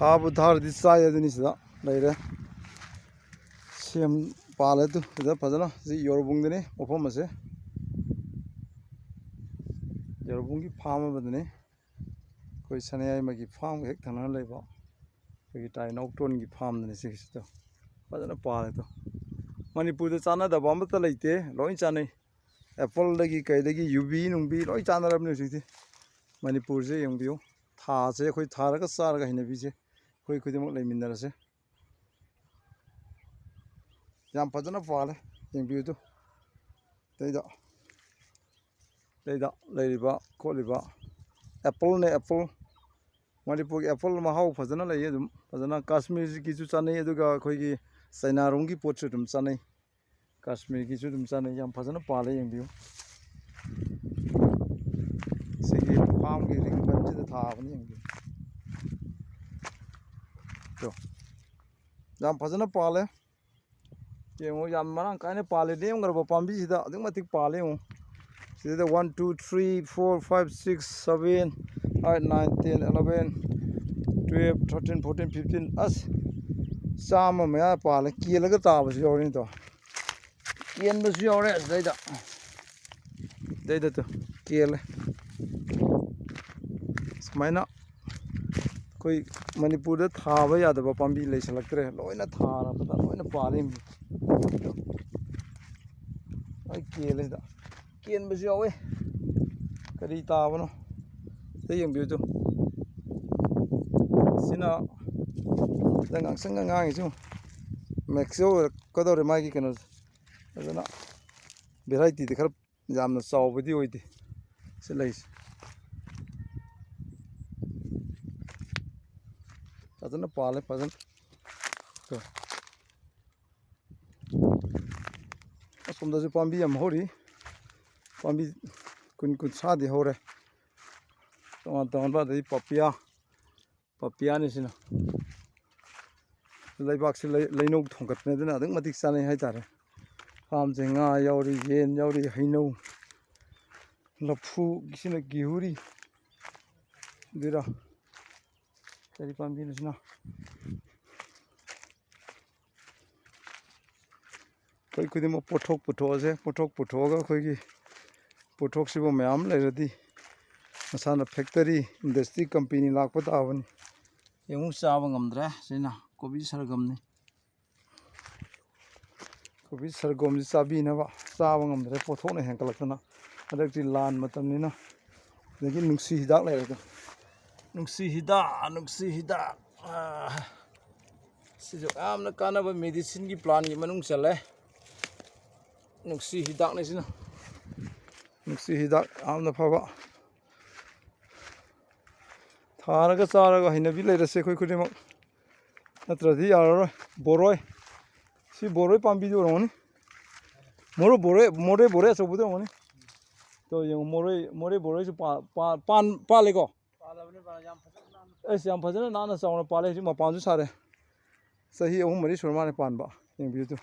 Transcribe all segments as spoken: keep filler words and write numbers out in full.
ꯊꯥꯕꯨ ꯊꯥꯔꯗꯤ ꯆꯥꯏ ꯑꯗꯨꯅꯤ꯫ ꯁꯤꯗ ꯂꯩꯔꯦ꯫ ꯁꯦꯝ ꯄꯥꯜꯂꯦ ꯑꯗꯨ꯫ ꯁꯤꯗ ꯐꯖꯅ, ꯁꯤ ꯌꯣꯔꯕꯨꯡꯗꯅꯤ ꯃꯐꯝ ꯑꯁꯦ꯫ ꯌꯣꯔꯕꯨꯡꯒꯤ ꯐꯥꯔꯝ ꯑꯃꯗꯅꯤ꯫ ꯑꯩꯈꯣꯏ ꯁꯅꯥꯌꯥꯏꯃꯒꯤ ꯐꯥꯔꯝꯒ ꯍꯦꯛ ꯊꯪꯅꯅ ꯂꯩꯕ ꯑꯩꯈꯣꯏꯒꯤ ꯇꯥꯏ ꯅꯥꯎꯇꯣꯟꯒꯤ ꯐꯥꯔꯝꯗꯅꯤ ꯁꯤꯒꯤꯁꯤꯗ꯫ ꯐꯖꯅ ꯄꯥꯜꯂꯦ ꯑꯗꯣ꯫ ꯃꯅꯤꯄꯨꯔꯗ ꯆꯥꯟꯅꯗꯕ ꯑꯃꯠꯇ ꯂꯩꯇꯦ, ꯂꯣꯏ ꯆꯥꯟꯅꯩ꯫ ꯑꯦꯄꯜꯗꯒꯤ ꯀꯩꯗꯒꯤ ꯌꯨꯕꯤ ꯅꯨꯡꯕꯤ ꯂꯣꯏ ꯆꯥꯟꯅꯔꯕꯅꯤ ꯍꯧꯖꯤꯛꯇꯤ꯫ ꯃꯅꯤꯄꯨꯔꯁꯦ ꯌꯦꯡꯕꯤꯌꯨ, ꯊꯥꯁꯦ ꯑꯩꯈꯣꯏ ꯊꯥꯔꯒ ꯆꯥꯔꯒ ꯍꯩꯅꯕꯤꯁꯦ ꯑꯩꯈꯣꯏ ꯈꯨꯗꯤꯡꯃꯛ ꯂꯩꯃꯤꯟꯅꯔꯁꯦ꯫ ꯌꯥꯝ ꯐꯖꯅ ꯄꯥꯜꯂꯦ, ꯌꯦꯡꯕꯤꯌꯨ ꯑꯗꯨ꯫ ꯑꯇꯩꯗ, ꯑꯇꯩꯗ ꯂꯩꯔꯤꯕ ꯈꯣꯠꯂꯤꯕ ꯑꯦꯄꯜꯅꯦ, ꯑꯦꯄꯜ꯫ ꯃꯅꯤꯄꯨꯔꯒꯤ ꯑꯦꯄꯜ ꯃꯍꯥꯎ ꯐꯖꯅ ꯂꯩꯌꯦ ꯑꯗꯨꯝ꯫ ꯐꯖꯅ ꯀꯥꯁꯃꯤꯔꯒꯤꯁꯨ ꯆꯥꯅꯩ, ꯑꯗꯨꯒ ꯑꯩꯈꯣꯏꯒꯤ ꯆꯩꯅꯥꯔꯣꯝꯒꯤ ꯄꯣꯠꯁꯨ ꯑꯗꯨꯝ ꯆꯥꯅꯩ꯫ ꯀꯥꯁꯃꯤꯔꯒꯤꯁꯨ ꯑꯗꯨꯝ ꯆꯥꯅꯩ꯫ ꯌꯥꯝ ꯐꯖꯅ ꯄꯥꯜꯂꯦ, ꯌꯦꯡꯕꯤꯌꯨ꯫ ꯁꯤꯒꯤ ꯐꯥꯝꯒꯤ ꯔꯤꯡ ꯕꯟꯁꯤꯗ ꯊꯥꯕꯅꯤ, ꯌꯦꯡꯕꯤꯌꯨ꯫ ꯇꯣ꯫ ꯌꯥꯝ ꯐꯖꯅ ꯄꯥꯜꯂꯦ꯫ ꯌꯦꯡꯉꯨ, ꯌꯥꯝ ꯃꯔꯥꯡ ꯀꯥꯏꯅ ꯄꯥꯜꯂꯦ꯫ ꯂꯦꯝꯈ꯭ꯔꯕ ꯄꯥꯝꯕꯤꯁꯤꯗ ꯑꯗꯨꯛ ꯃꯇꯤꯛ ꯄꯥꯜꯂꯦ, ꯌꯦꯡꯉꯨ꯫ ꯁꯤꯗꯩꯗ one, two, three, four, five, six, seven, eight, nine, ten, eleven, twelve, thirteen, fourteen, fifteen, ꯑꯁ, ꯆꯥꯝꯃ ꯃꯌꯥ ꯄꯥꯜꯂꯦ꯫ ꯀꯦꯜꯂꯒ ꯇꯥꯕꯁꯨ ꯌꯥꯎꯔꯤꯅꯤꯗꯣ꯫ ꯀꯦꯟꯕꯁꯨ ꯌꯥꯎꯔꯦ ꯑꯗꯨꯗꯩꯗ꯫ ꯑꯗꯩꯗ ꯇꯨ, ꯀꯦꯜꯂꯦ꯫ ꯁꯨꯃꯥꯏꯅ ꯑꯩꯈꯣꯏ ꯃꯅꯤꯄꯨꯔꯗ ꯊꯥꯕ ꯌꯥꯗꯕ ꯄꯥꯝꯕꯤ ꯂꯩꯁꯜꯂꯛꯇ꯭ꯔꯦ꯫ ꯂꯣꯏꯅ ꯊꯥꯔꯕꯗ ꯂꯣꯏꯅ ꯄꯥꯜꯂꯤ꯫ ꯂꯣꯏ ꯀꯦꯜꯂꯦ ꯁꯤꯗ꯫ ꯀꯦꯟꯕꯁꯨ ꯌꯥꯎꯋꯦ꯫ ꯀꯔꯤ ꯇꯥꯕꯅꯣ? ꯑꯝꯇ ꯌꯦꯡꯕꯤꯌꯨ ꯇꯨ꯫ ꯁꯤꯅ ꯁꯤꯗ ꯉꯥꯡꯁꯪꯒ ꯉꯥꯡꯉꯤꯁꯤ ꯌꯦꯡꯉꯨ꯫ ꯃꯦꯛꯁꯤꯌꯣ ꯑꯣꯏꯔꯛꯀꯗꯧꯔꯦ ꯃꯥꯒꯤ ꯀꯩꯅꯣꯁꯦ꯫ ꯑꯗꯨꯅ ꯚꯦꯔꯥꯏꯇꯤꯗꯤ ꯈꯔ ꯌꯥꯝꯅ ꯆꯥꯎꯕꯗꯤ ꯑꯣꯏꯗꯦ ꯁꯤ ꯂꯩꯁꯦ꯫ ꯐꯖꯅ ꯄꯥꯜꯂꯦ, ꯐꯖꯅ꯫ ꯇꯣ꯫ ꯑꯁꯣꯝꯗꯁꯨ ꯄꯥꯝꯕꯤ ꯌꯥꯝ ꯍꯧꯔꯤ꯫ ꯄꯥꯝꯕꯤ ꯀꯨꯟ ꯀꯨꯟꯊ꯭ꯔꯥꯗꯤ ꯍꯧꯔꯦ꯫ ꯇꯣꯉꯥꯟ ꯇꯣꯉꯥꯟꯕ, ꯑꯗꯩ ꯄꯥꯄꯤꯌꯥ, ꯄꯥꯄꯤꯌꯥꯅꯤ ꯁꯤꯅ꯫ ꯂꯩꯕꯥꯛꯁꯤ ꯂꯩ-, ꯂꯩꯅꯧ ꯊꯣꯡꯒꯠꯄꯅꯦ, ꯑꯗꯨꯅ ꯑꯗꯨꯛ ꯃꯇꯤꯛ ꯆꯥꯅꯩ ꯍꯥꯏꯇꯥꯔꯦ꯫ ꯐꯥꯝꯁꯦ ꯉꯥ ꯌꯥꯎꯔꯤ, ꯌꯦꯟ ꯌꯥꯎꯔꯤ, ꯍꯩꯅꯧ, ꯂꯐꯨꯒꯤꯁꯤꯅ ꯒꯤꯍꯨꯔꯤ꯫ ꯑꯗꯨꯔ ꯆꯦꯔꯤ ꯄꯥꯝꯕꯤꯅꯁꯤꯅ ꯑꯩꯈꯣꯏ ꯈꯨꯗꯤꯡꯃꯛ ꯄꯣꯠꯊꯣꯛ ꯄꯨꯊꯣꯛꯑꯁꯦ꯫ ꯄꯣꯠꯊꯣꯛ ꯄꯨꯊꯣꯛꯑꯒ ꯑꯩꯈꯣꯏꯒꯤ ꯄꯣꯠꯊꯣꯛꯁꯤꯕꯨ ꯃꯌꯥꯝ ꯂꯩꯔꯗꯤ ꯃꯁꯥꯅ factory, industry, company ꯂꯥꯛꯄ ꯇꯥꯕꯅꯤ꯫ ꯌꯦꯡꯉꯨ, ꯆꯥꯕ ꯉꯝꯗ꯭ꯔꯦ꯫ ꯁꯤꯅ ꯀꯣꯕꯤ ꯁꯔꯒꯝꯅꯤ꯫ ꯀꯣꯕꯤ ꯁꯔꯒꯣꯝꯁꯤ ꯆꯥꯕꯤꯅꯕ ꯆꯥꯕ ꯉꯝꯗ꯭ꯔꯦ, ꯄꯣꯠꯊꯣꯛꯅ ꯍꯦꯟꯒꯠꯂꯛꯇꯅ꯫ ꯍꯟꯗꯛꯇꯤ ꯂꯥꯟ ꯃꯇꯝꯅꯤꯅ꯫ ꯑꯗꯒꯤ ꯅꯨꯡꯁꯤ ꯍꯤꯗꯥꯛ ꯂꯩꯔꯦ꯫ ꯅꯨꯡꯁꯤ ꯍꯤꯗꯥꯛ, ꯅꯨꯡꯁꯤ ꯍꯤꯗꯥꯛ꯫ ꯑꯥ, ꯁꯤꯁꯨ ꯌꯥꯝꯅ ꯀꯥꯟꯅꯕ medicine ꯒꯤ plant ꯀꯤ ꯃꯅꯨꯡ ꯆꯜꯂꯦ꯫ ꯅꯨꯡꯁꯤ ꯍꯤꯗꯥꯛꯅꯤ ꯁꯤꯅ꯫ ꯅꯨꯡꯁꯤ ꯍꯤꯗꯥꯛ ꯌꯥꯝꯅ ꯐꯕ꯫ ꯊꯥꯔꯒ ꯆꯥꯔꯒ ꯍꯩꯅꯕꯤ ꯂꯩꯔꯁꯦ ꯑꯩꯈꯣꯏ ꯈꯨꯗꯤꯡꯃꯛ, ꯅꯠꯇ꯭ꯔꯗꯤ ꯌꯥꯔꯔꯣꯏ꯫ ꯕꯣꯔꯣꯏ, ꯁꯤ ꯕꯣꯔꯣꯏ ꯄꯥꯝꯕꯤꯗꯨ ꯑꯣꯏꯔꯝꯒꯅꯤ꯫ ꯃꯣꯔꯦ ꯕꯣꯔꯣꯏ, ꯃꯣꯔꯦ ꯕꯣꯔꯣꯏ ꯑꯆꯧꯕꯗꯨ ꯑꯣꯏꯔꯝꯒꯅꯤ꯫ ꯇꯣ ꯌꯦꯡꯉꯣ, ꯃꯣꯔꯦ, ꯃꯣꯔꯦ ꯕꯣꯔꯣꯏꯁꯨ ꯄꯥ-, ꯄꯥ-, ꯄꯥꯟ-, ꯄꯥꯜꯂꯦꯀꯣ? ꯄꯥꯜꯂꯕꯅꯤ, ꯄꯥꯜꯂꯦ꯫ ꯌꯥꯝ ꯐꯖꯅ ꯅꯥꯟꯅ ꯑꯩꯁ, ꯌꯥꯝ ꯐꯖꯅ ꯅꯥꯟꯅ ꯆꯥꯎꯅ ꯄꯥꯜꯂꯦ꯫ ꯍꯧꯖꯤꯛ ꯃꯄꯥꯟꯁꯨ ꯁꯥꯔꯦ꯫ ꯆꯍꯤ ꯑꯍꯨꯝ ꯃꯔꯤ ꯁꯨꯔ ꯃꯥꯜꯂꯦ ꯄꯥꯟꯕ꯫ ꯌꯦꯡꯕꯤꯌꯨ ꯇꯨ꯫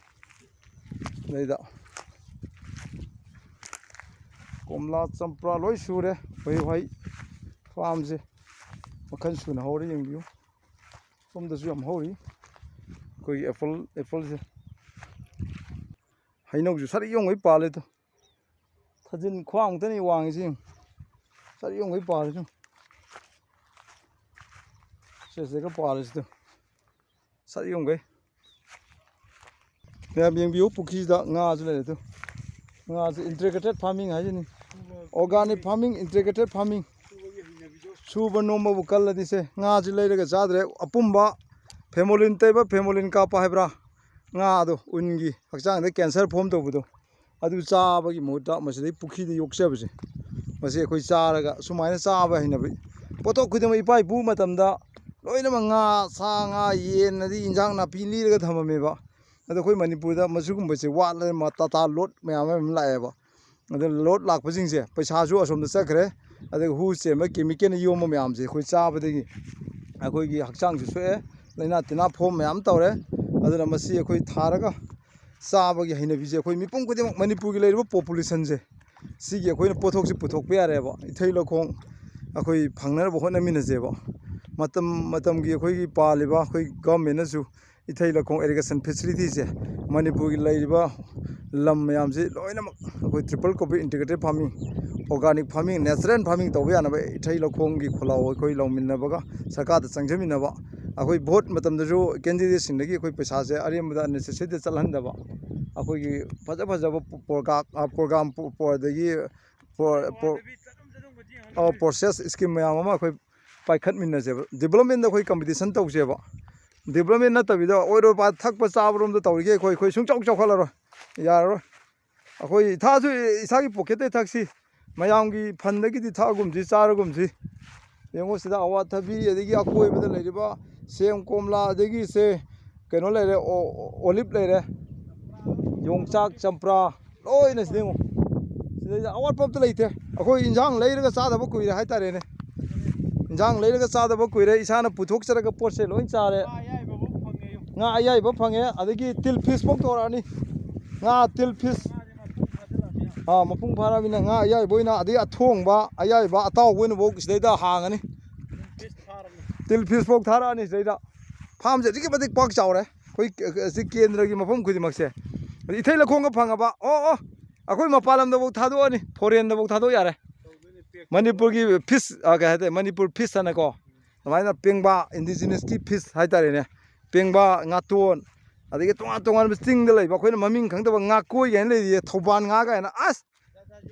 ꯑꯗꯩꯗ ꯀꯣꯝꯂꯥ, ꯆꯝꯄ꯭ꯔꯥ ꯂꯣꯏ ꯁꯨꯔꯦ꯫ ꯎꯍꯩ ꯋꯥꯍꯩ farm ꯁꯦ ꯃꯈꯜ ꯁꯨꯅ ꯍꯧꯔꯦ, ꯌꯦꯡꯕꯤꯌꯨ꯫ ꯁꯣꯝꯗꯁꯨ ꯌꯥꯝ ꯍꯧꯔꯤ ꯑꯩꯈꯣꯏꯒꯤ apple, apple ꯁꯦ꯫ ꯍꯩꯅꯧꯁꯨ ꯁꯔꯤꯛ ꯌꯣꯡꯈꯩ ꯄꯥꯜꯂꯦ ꯇꯨ꯫ ꯊꯥꯖꯤꯟ ꯈ꯭ꯋꯥꯡꯃꯨꯛꯇꯅꯤ ꯋꯥꯡꯉꯤꯁꯤ ꯌꯦꯡꯉꯨ꯫ ꯁꯔꯤꯛ ꯌꯣꯡꯈꯩ ꯄꯥꯜꯂꯦ ꯁꯨꯝ꯫ ꯁꯦ, ꯁꯤꯗꯒ ꯄꯥꯜꯂꯤꯁꯤ ꯇꯨ꯫ ꯁꯔꯤꯛ ꯌꯣꯡꯈꯩ꯫ ꯃꯌꯥꯝ ꯌꯦꯡꯕꯤꯌꯨ, ꯄꯨꯈ꯭ꯔꯤꯁꯤꯗ ꯉꯥꯁꯨ ꯂꯩꯔꯦ ꯇꯨ꯫ ꯉꯥꯁꯦ integrated farming ꯍꯥꯏꯁꯤꯅꯤ꯫ Organic farming, integrated farming꯫ ꯁꯨꯕ ꯅꯣꯝꯕꯕꯨ ꯀꯜꯂꯗꯤ ꯁꯦ, ꯉꯥꯁꯤ ꯂꯩꯔꯒ ꯆꯥꯗ꯭ꯔꯦ꯫ ꯑꯄꯨꯝꯕ formalin ꯇꯩꯕ, formalin ꯀꯥꯞꯄ ꯍꯥꯏꯕ꯭ꯔꯥ? ꯉꯥꯗꯣ ꯎꯟꯒꯤ ꯍꯛꯆꯥꯡꯗ cancer form ꯇꯧꯕꯗꯣ, ꯑꯗꯨ ꯆꯥꯕꯒꯤ ꯃꯍꯨꯠꯇ ꯃꯁꯤꯗꯩ ꯄꯨꯈ꯭ꯔꯤꯗ ꯌꯣꯛꯆꯕꯁꯦ, ꯃꯁꯤ ꯑꯩꯈꯣꯏ ꯆꯥꯔꯒ ꯁꯨꯃꯥꯏꯅ ꯆꯥꯕ ꯍꯩꯅꯕꯤ꯫ ꯄꯣꯠꯊꯣꯛ ꯈꯨꯗꯤꯡꯃꯛ ꯏꯄꯥ ꯏꯄꯨ ꯃꯇꯝꯗ ꯂꯣꯏꯅꯃꯛ ꯉꯥ, ꯁꯥ ꯉꯥ, ꯌꯦꯟ, ꯑꯗꯩ ꯏꯟꯖꯥꯡ ꯅꯥꯄꯤ ꯂꯤꯔꯒ ꯊꯝꯃꯝꯃꯦꯕ꯫ ꯑꯗꯣ ꯑꯩꯈꯣꯏ ꯃꯅꯤꯄꯨꯔꯗ ꯃꯁꯤꯒꯨꯝꯕꯁꯦ ꯋꯥꯠꯂꯦ, ꯃ-, ꯇꯥꯇꯥ load ꯃꯌꯥꯝ ꯑꯃ ꯂꯥꯛꯑꯦꯕ꯫ ꯑꯗꯨꯅ load ꯂꯥꯛꯄꯁꯤꯡꯁꯦ ꯄꯩꯁꯥꯁꯨ ꯑꯁꯣꯝꯗ ꯆꯠꯈ꯭ꯔꯦ, ꯑꯗꯨꯒ ꯍꯨ ꯆꯦꯟꯕ chemical ꯅ ꯌꯣꯝꯕ ꯃꯌꯥꯝꯁꯦ ꯑꯩꯈꯣꯏ ꯆꯥꯕꯗꯒꯤ ꯑꯩꯈꯣꯏꯒꯤ ꯍꯛꯆꯥꯡꯁꯨ ꯁꯣꯛꯑꯦ, ꯂꯥꯏꯅꯥ ꯇꯤꯟꯅꯥ form ꯃꯌꯥꯝ ꯇꯧꯔꯦ꯫ ꯑꯗꯨꯅ ꯃꯁꯤ ꯑꯩꯈꯣꯏ ꯊꯥꯔꯒ ꯆꯥꯕꯒꯤ ꯍꯩꯅꯕꯤꯁꯦ ꯑꯩꯈꯣꯏ ꯃꯤꯄꯨꯝ ꯈꯨꯗꯤꯡꯃꯛ, ꯃꯅꯤꯄꯨꯔꯒꯤ ꯂꯩꯔꯤꯕ population ꯁꯦ, ꯁꯤꯒꯤ ꯑꯩꯈꯣꯏꯅ ꯄꯣꯠꯊꯣꯛꯁꯦ ꯄꯨꯊꯣꯛꯄ ꯌꯥꯔꯦꯕ꯫ ꯏꯊꯩ ꯂꯧꯈꯣꯡ ꯑꯩꯈꯣꯏ ꯐꯪꯅꯅꯕ ꯍꯣꯠꯅꯃꯤꯟꯅꯁꯦꯕ꯫ ꯃꯇꯝ ꯃꯇꯝꯒꯤ ꯑꯩꯈꯣꯏꯒꯤ ꯄꯥꯜꯂꯤꯕ ꯑꯩꯈꯣꯏ ꯒꯚꯔꯟꯃꯦꯟꯅꯁꯨ ꯏꯊꯩ ꯂꯧꯈꯣꯡ ꯏꯔꯤꯒꯦꯁꯟ ꯐꯦꯁꯤꯂꯤꯇꯤꯁꯦ ꯃꯅꯤꯄꯨꯔꯒꯤ ꯂꯩꯔꯤꯕ ꯂꯝ ꯃꯌꯥꯝꯁꯤ ꯂꯣꯏꯅꯃꯛ ꯑꯩꯈꯣꯏ triple copy integrated farming, organic farming, natural farming ꯇꯧꯕ ꯌꯥꯅꯕ ꯏꯊꯩ ꯂꯧꯈꯣꯡꯒꯤ ꯈꯣꯜꯂꯥꯎ ꯑꯩꯈꯣꯏ ꯂꯧꯃꯤꯟꯅꯕꯒ ꯁꯔꯀꯥꯔꯗ ꯆꯪꯖꯃꯤꯟꯅꯕ, ꯑꯩꯈꯣꯏ ꯚꯣꯠ ꯃꯇꯝꯗꯁꯨ ꯀꯦꯟꯗꯤꯗꯦꯠꯁꯤꯡꯗꯒꯤ ꯑꯩꯈꯣꯏ ꯄꯩꯁꯥꯁꯦ ꯑꯔꯦꯝꯕꯗ ꯑꯟꯅꯦꯁꯦꯁꯔꯤꯗ ꯆꯠꯍꯟꯗꯕ, ꯑꯩꯈꯣꯏꯒꯤ ꯐꯖ ꯐꯖꯕ ꯄ꯭ꯔꯣꯒ꯭ꯔꯥꯝ, ꯑꯗꯒꯤ ꯄ꯭ꯔꯣꯁꯦꯁ ꯁ꯭ꯀꯤꯝ ꯃꯌꯥꯝ ꯑꯃ ꯑꯩꯈꯣꯏ ꯄꯥꯏꯈꯠꯃꯤꯟꯅꯁꯦꯕ꯫ ꯗꯤꯕꯂꯞꯃꯦꯟꯗ ꯑꯩꯈꯣꯏ ꯀꯝꯄꯤꯇꯤꯁꯟ ꯇꯧꯁꯦꯕ꯫ ꯗꯤꯕꯂꯞꯃꯦꯟ ꯅꯠꯇꯕꯤꯗ ꯑꯣꯏꯔꯣꯏ ꯄꯥ ꯊꯛꯄ ꯆꯥꯕꯔꯣꯝꯗ ꯇꯧꯔꯤꯒꯦ ꯑꯩꯈꯣꯏ, ꯑꯩꯈꯣꯏ ꯁꯨꯡꯆꯥꯎ ꯆꯥꯎꯈꯠꯂꯔꯣꯏ, ꯌꯥꯔꯔꯣꯏ꯫ ꯑꯩꯈꯣꯏ ꯏꯊꯥꯁꯨ ꯏꯁꯥꯒꯤ ꯄꯣꯀꯦꯠꯇꯩ ꯊꯛꯁꯤ, ꯃꯌꯥꯝꯒꯤ ꯐꯟꯗꯒꯤꯗꯤ ꯊꯛꯑꯒꯨꯝꯁꯤ, ꯆꯥꯔꯒꯨꯝꯁꯤ꯫ ꯌꯦꯡꯉꯣ ꯁꯤꯗ ꯑꯋꯥꯊꯕꯤ, ꯑꯗꯒꯤ ꯑꯀꯣꯏꯕꯗ ꯂꯩꯔꯤꯕ ꯁꯦꯝ, ꯀꯣꯝꯂꯥ, ꯑꯗꯒꯤ ꯁꯦ ꯀꯩꯅꯣ ꯂꯩꯔꯦ, ꯑꯣ-, ꯑꯣꯂꯤꯞ ꯂꯩꯔꯦ, ꯌꯣꯡꯆꯥꯛ, ꯆꯝꯄ꯭ꯔꯥ, ꯂꯣꯏꯅ ꯁꯤꯗ ꯌꯦꯡꯉꯣ꯫ ꯁꯤꯗꯩꯗ ꯑꯋꯥꯠꯄ ꯑꯝꯇ ꯂꯩꯇꯦ꯫ ꯑꯩꯈꯣꯏ ꯏꯟꯖꯥꯡ ꯂꯩꯔꯒ ꯆꯥꯗꯕ ꯀꯨꯏꯔꯦ ꯍꯥꯏꯇꯥꯔꯦꯅꯦ꯫ ꯏꯟꯖꯥꯡ ꯂꯩꯔꯒ ꯆꯥꯗꯕ ꯀꯨꯏꯔꯦ, ꯏꯁꯥꯅ ꯄꯨꯊꯣꯛꯆꯔꯒ ꯄꯣꯠꯁꯦ ꯂꯣꯏ ꯆꯥꯔꯦ꯫ ꯉꯥ ꯑꯌꯥꯏꯕ ꯐꯪꯉꯦ꯫ ꯉꯥ ꯑꯌꯥꯏꯕ ꯐꯪꯉꯦ, ꯑꯗꯒꯤ ꯇꯤꯜ ꯐꯤꯁ ꯐꯥꯎ ꯇꯧꯔꯛꯑꯅꯤ꯫ ꯉꯥ ꯇꯤꯜ ꯐꯤꯁ꯫ ꯑꯥ, ꯃꯄꯨꯡ ꯐꯥꯔꯕꯅꯤꯅ ꯉꯥ ꯑꯌꯥꯏꯕ ꯑꯣꯏꯅ, ꯑꯗꯩ ꯑꯊꯣꯡꯕ, ꯑꯌꯥꯏꯕ, ꯑꯇꯥꯎꯕ ꯑꯣꯏꯅꯐꯥꯎ ꯁꯤꯗꯩꯗ ꯍꯥꯡꯉꯅꯤ꯫ ꯇꯤꯜ ꯐꯤꯁ ꯐꯥꯎ ꯊꯥꯔꯛꯑꯅꯤ ꯁꯤꯗꯩꯗ꯫ ꯐꯥꯝꯁꯦ ꯑꯗꯨꯛꯀꯤ ꯃꯇꯤꯛ ꯄꯥꯛ ꯆꯥꯎꯔꯦ꯫ ꯑꯩꯈꯣꯏ ꯀ-, ꯀ-, ꯁꯤ ꯀꯦꯟꯗ꯭ꯔꯒꯤ ꯃꯐꯝ ꯈꯨꯗꯤꯡꯃꯛꯁꯦ꯫ ꯑꯗ ꯏꯊꯩ ꯂꯧꯈꯣꯡꯒ ꯐꯪꯉꯕ, ꯑꯣ, ꯑꯣ, ꯑꯩꯈꯣꯏ ꯃꯄꯥꯟ ꯂꯝꯗꯐꯥꯎ ꯊꯥꯗꯣꯛꯑꯅꯤ, ꯐꯣꯔꯦꯟꯗꯐꯥꯎ ꯊꯥꯗꯣꯛ ꯌꯥꯔꯦ꯫ ꯃꯅꯤꯄꯨꯔꯒꯤ ꯐꯤꯁ, ꯑ, ꯀꯩ ꯍꯥꯏꯇꯥꯔꯦ, ꯃꯅꯤꯄꯨꯔ ꯐꯤꯁ ꯍꯥꯏꯅꯀꯣ, ꯑꯗꯨꯃꯥꯏꯅ ꯄꯦꯡꯕꯥ, ꯏꯟꯗꯤꯖꯤꯅꯁꯀꯤ ꯐꯤꯁ ꯍꯥꯏꯇꯥꯔꯦꯅꯦ, ꯄꯦꯡꯕꯥ, ꯉꯥꯇꯣꯟ, ꯑꯗꯒꯤ ꯇꯣꯉꯥꯟ ꯇꯣꯉꯥꯟꯕ ꯆꯤꯡꯗ ꯂꯩꯕ ꯑꯩꯈꯣꯏꯅ ꯃꯃꯤꯡ ꯈꯪꯗꯕ ꯉꯥꯀꯣꯏ ꯀꯥꯏꯅ ꯂꯩꯔꯤꯌꯦ, ꯊꯧꯕꯥꯜ ꯉꯥ ꯀꯥꯏꯅ, ꯑꯁ!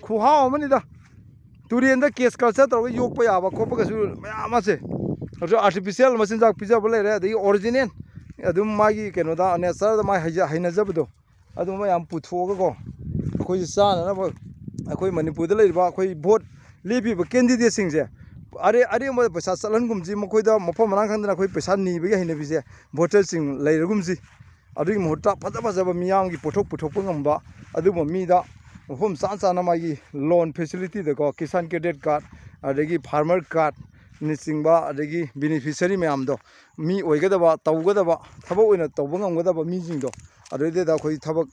ꯈꯨꯍꯥꯎ ꯑꯃꯅꯤꯗ꯫ ꯇꯨꯔꯦꯟꯗ ꯀꯦꯁ ꯀꯜꯆꯔ ꯇꯧꯔꯒ ꯌꯣꯛꯄ ꯌꯥꯕ ꯈꯣꯠꯄꯒꯁꯨ ꯃꯌꯥꯝ ꯑꯃꯁꯦ꯫ ꯑꯗꯨ ꯑꯥꯔꯇꯤꯐꯤꯁꯤꯌꯦꯜ ꯃꯆꯤꯟꯖꯥꯛ ꯄꯤꯖꯕ ꯂꯩꯔꯦ, ꯑꯗꯒꯤ ꯑꯣꯔꯤꯖꯤꯅꯦꯜ ꯑꯗꯨꯝ ꯃꯥꯒꯤ ꯀꯩꯅꯣꯗ, ꯅꯦꯆꯔꯗ ꯃꯥꯏ ꯍꯩꯖ-, ꯍꯩꯅꯖꯕꯗꯣ, ꯑꯗꯨꯝꯕ ꯃꯌꯥꯝ ꯄꯨꯊꯣꯛꯑꯒꯀꯣ, ꯑꯩꯈꯣꯏꯁꯦ ꯆꯥꯅꯅꯕ ꯑꯩꯈꯣꯏ ꯃꯅꯤꯄꯨꯔꯗ ꯂꯩꯔꯤꯕ ꯑꯩꯈꯣꯏ ꯚꯣꯠ ꯂꯦꯞꯄꯤꯕ ꯀꯦꯟꯗꯤꯗꯦꯠꯁꯤꯡꯁꯦ ꯑꯔꯦ-, ꯑꯔꯦꯝꯕꯗ ꯄꯩꯁꯥ ꯆꯠꯍꯟꯒꯨꯝꯁꯤ, ꯃꯈꯣꯏꯗ ꯃꯐꯝ ꯃꯔꯥꯡ ꯈꯪꯗꯅ ꯑꯩꯈꯣꯏ ꯄꯩꯁꯥ ꯅꯤꯕꯒꯤ ꯍꯩꯅꯕꯤꯁꯦ ꯚꯣꯇꯔꯁꯤꯡ ꯂꯩꯔꯒꯨꯝꯁꯤ꯫ ꯑꯗꯨꯒꯤ ꯃꯍꯨꯠꯇ ꯐꯖ ꯐꯖꯕ ꯃꯤꯌꯥꯝꯒꯤ ꯄꯣꯠꯊꯣꯛ ꯄꯨꯊꯣꯛꯄ ꯉꯝꯕ ꯑꯗꯨꯒꯨꯝꯕ ꯃꯤꯗ ꯃꯐꯝ ꯆꯥ ꯆꯥꯅ ꯃꯥꯒꯤ ꯂꯣꯟ ꯐꯦꯁꯤꯂꯤꯇꯤꯗꯀꯣ, ꯀꯤꯁꯥꯟ ꯀ꯭ꯔꯦꯗꯤꯠ ꯀꯥꯔꯗ, ꯑꯗꯒꯤ ꯐꯥꯔꯃꯔ ꯀꯥꯔꯗꯅꯆꯤꯡꯕ, ꯑꯗꯒꯤ ꯕꯦꯅꯤꯐꯤꯁꯔꯤ ꯃꯌꯥꯝꯗꯣ, ꯃꯤ ꯑꯣꯏꯒꯗꯕ, ꯇꯧꯒꯗꯕ, ꯊꯕꯛ ꯑꯣꯏꯅ ꯇꯧꯕ ꯉꯝꯒꯗꯕ ꯃꯤꯁꯤꯡꯗꯣ, ꯑꯗꯨꯗꯩꯗ ꯑꯩꯈꯣꯏ ꯊꯕꯛ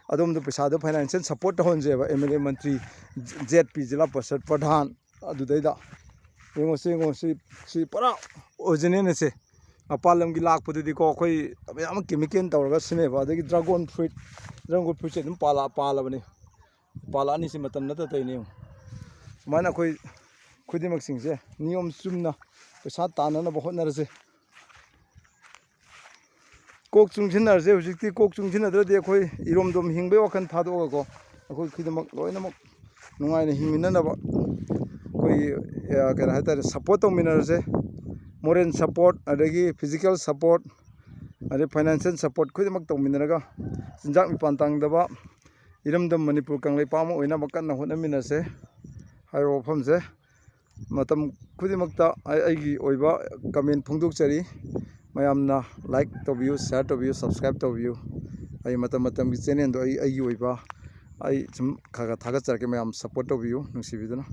ꯑꯗꯣꯝꯗ ꯄꯩꯁꯥꯗꯣ ꯐꯥꯏꯅꯥꯟꯁꯤꯌꯦꯜ ꯁꯄꯣꯔꯠ ꯇꯧꯍꯟꯁꯦꯕ, ꯑꯦꯝ ꯑꯦꯜ ꯑꯦ, ꯃꯟꯇ꯭ꯔꯤ, ꯖꯦꯠ ꯄꯤ, ꯖꯤꯂꯥ ꯄꯔꯤꯁꯠ ꯄ꯭ꯔꯙꯥꯟ, ꯑꯗꯨꯗꯩꯗ ꯌꯦꯡꯉꯣ ꯁꯤ, ꯌꯦꯡꯉꯣ ꯁꯤ, ꯁꯤ ꯄꯨꯔꯥ ꯑꯣꯔꯤꯖꯤꯅꯦꯜꯅꯦ ꯁꯦ꯫ ꯃꯄꯥꯟ ꯂꯝꯒꯤ ꯂꯥꯛꯄꯗꯨꯗꯤꯀꯣ, ꯑꯩꯈꯣꯏ ꯃꯌꯥꯝ ꯑꯃ ꯀꯦꯃꯤꯀꯦꯜ ꯇꯧꯔꯒ ꯁꯤꯖꯤꯟꯅꯩꯕ꯫ ꯑꯗꯒꯤ ꯗ꯭ꯔꯥꯒꯣꯟ ꯐ꯭ꯔꯨꯏꯠ, ꯗ꯭ꯔꯥꯒꯣꯟ ꯐ꯭ꯔꯨꯏꯠꯁꯦ ꯑꯗꯨꯝ ꯄꯥꯜꯂ-, ꯄꯥꯜꯂꯕꯅꯤ꯫ ꯄꯥꯜꯂꯛꯑꯅꯤ, ꯁꯤ ꯃꯇꯝ ꯅꯠꯇ ꯇꯧꯔꯤꯅꯦ ꯌꯦꯡꯉꯣ꯫ ꯁꯨꯃꯥꯏꯅ ꯑꯩꯈꯣꯏ ꯈꯨꯗꯤꯡꯃꯛꯁꯤꯡꯁꯦ ꯅꯤꯌꯣꯝ ꯆꯨꯝꯅ ꯄꯩꯁꯥ ꯇꯥꯟꯅꯅꯕ ꯍꯣꯠꯅꯔꯁꯦ꯫ ꯀꯣꯛ ꯆꯨꯡꯁꯤꯟꯅꯔꯁꯦ꯫ ꯍꯧꯖꯤꯛꯇꯤ ꯀꯣꯛ ꯆꯨꯡꯁꯤꯟꯅꯗ꯭ꯔꯗꯤ ꯑꯩꯈꯣꯏ ꯏꯔꯣꯝꯗꯣꯝ ꯍꯤꯡꯕꯒꯤ ꯋꯥꯈꯜ ꯊꯥꯗꯣꯛꯑꯒꯀꯣ, ꯑꯩꯈꯣꯏ ꯈꯨꯗꯤꯡꯃꯛ ꯂꯣꯏꯅꯃꯛ ꯅꯨꯡꯉꯥꯏꯅ ꯍꯤꯡꯃꯤꯟꯅꯅꯕ ꯑꯩꯈꯣꯏꯒꯤ, ꯑ, ꯀꯩꯅꯣ ꯍꯥꯏꯇꯥꯔꯦ, ꯁꯞꯄꯣꯔꯠ ꯇꯧꯃꯤꯟꯅꯔꯁꯦ꯫ ꯃꯣꯔꯦꯜ ꯁꯞꯄꯣꯔꯠ, ꯑꯗꯒꯤ ꯐꯤꯖꯤꯀꯦꯜ ꯁꯞꯄꯣꯔꯠ, ꯑꯗꯩ ꯐꯥꯏꯅꯥꯟꯁꯤꯌꯦꯜ ꯁꯞꯄꯣꯔꯠ ꯈꯨꯗꯤꯡꯃꯛ ꯇꯧꯃꯤꯟꯅꯔꯒ ꯆꯤꯟꯖꯥꯛ ꯃꯤꯄꯥꯟ ꯇꯥꯡꯗꯕ ꯏꯔꯝꯗꯝ ꯃꯅꯤꯄꯨꯔ ꯀꯪꯂꯩꯄꯥꯛ ꯑꯃ ꯑꯣꯏꯅꯕ ꯀꯟꯅ ꯍꯣꯠꯅꯃꯤꯟꯅꯁꯦ ꯍꯥꯏꯕ ꯋꯥꯐꯝꯁꯦ ꯃꯇꯝ ꯈꯨꯗꯤꯡꯃꯛꯇ ꯑꯩ ꯑꯩꯒꯤ ꯑꯣꯏꯕ ꯀꯃꯦꯟ ꯐꯣꯡꯗꯣꯛꯆꯔꯤ꯫ ꯃꯌꯥꯝꯅ ꯂꯥꯏꯛ ꯇꯧꯕꯤꯌꯨ, ꯁꯤꯌꯥꯔ ꯇꯧꯕꯤꯌꯨ, ꯁꯕꯁꯀ꯭ꯔꯥꯏꯕ ꯇꯧꯕꯤꯌꯨ꯫ ꯑꯩ ꯃꯇꯝ ꯃꯇꯝꯒꯤ ꯆꯦꯅꯦꯜꯗꯣ ꯑꯩ ꯑꯩꯒꯤ ꯑꯣꯏꯕ ꯑꯩ ꯁꯨꯝ ꯈꯔ ꯈꯔ ꯊꯥꯒꯠꯆꯔꯛꯀꯦ, ꯃꯌꯥꯝ ꯁꯞꯄꯣꯔꯠ ꯇꯧꯕꯤꯌꯨ ꯅꯨꯡꯁꯤꯕꯤꯗꯨꯅ꯫